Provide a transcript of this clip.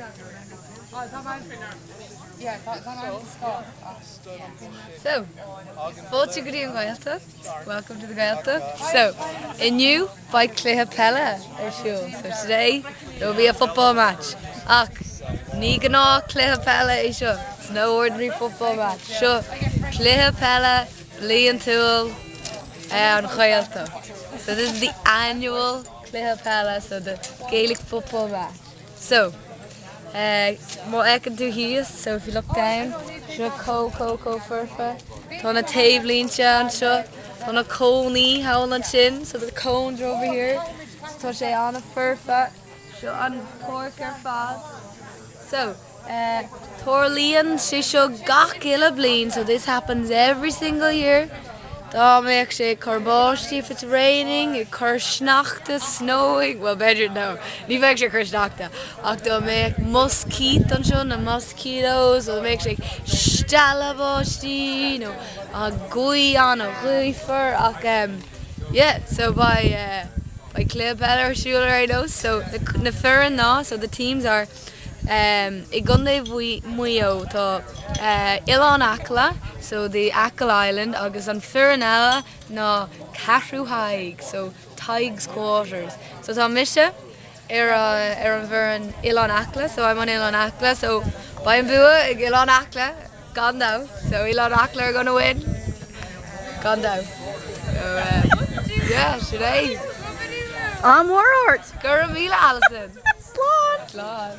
So, fáilte go dtí an Ghaeltacht, welcome to the Gaeltacht. So, inniu beidh cluiche peile ar siúl. So today there will be a football match. Ach ní gnáth cluiche peile é seo. It's no ordinary football match. Seo cluiche peile bliantúil an Ghaeltacht. So this is the annual cluiche peile, so the Gaelic football match. So, má fheiceann tú thíos, so if you look down, seo chomh chomh chomh foirfe. Tá na taobhlínte anseo, tá na cónaí thall ansin, so the cones are over here. So tá sé an-fhoirfe. Seo an páirc ar fad. So, Tarlaíonn sé seo gach uile bliain, so this happens every single year. Dá mbeadh sé ag cur báistí, if it's raining, ag cur sneachta, snowing, well b'fhéidir, no, ní bheadh sé ag cur sneachta, ach dá mbeadh moscít anseo, na mosquitoes, dá mbeadh sé ag stealladh báistí nó an ghaoth an-ghaofar ach yeah, so beidh, beidh cluiche peile ar siúl ar aon nós, so na foireann ná, so the teams are. I gContae Mhaigh Eo tá Oileán Acla, so the Achill Island, agus an foireann eile ná Ceathrú Thaidhg, so Tadhg's Quarters. So tá mise ar ar an bhfoireann Oileán Acla, so I'm on Oileán Acla, so beidh an bua ag Oileán Acla gan dabht, so Oileán Acla are gonna win gan dabht. So yeah, sin é. Ádh mór ort! Go raibh míle Alison! Slán! Slán!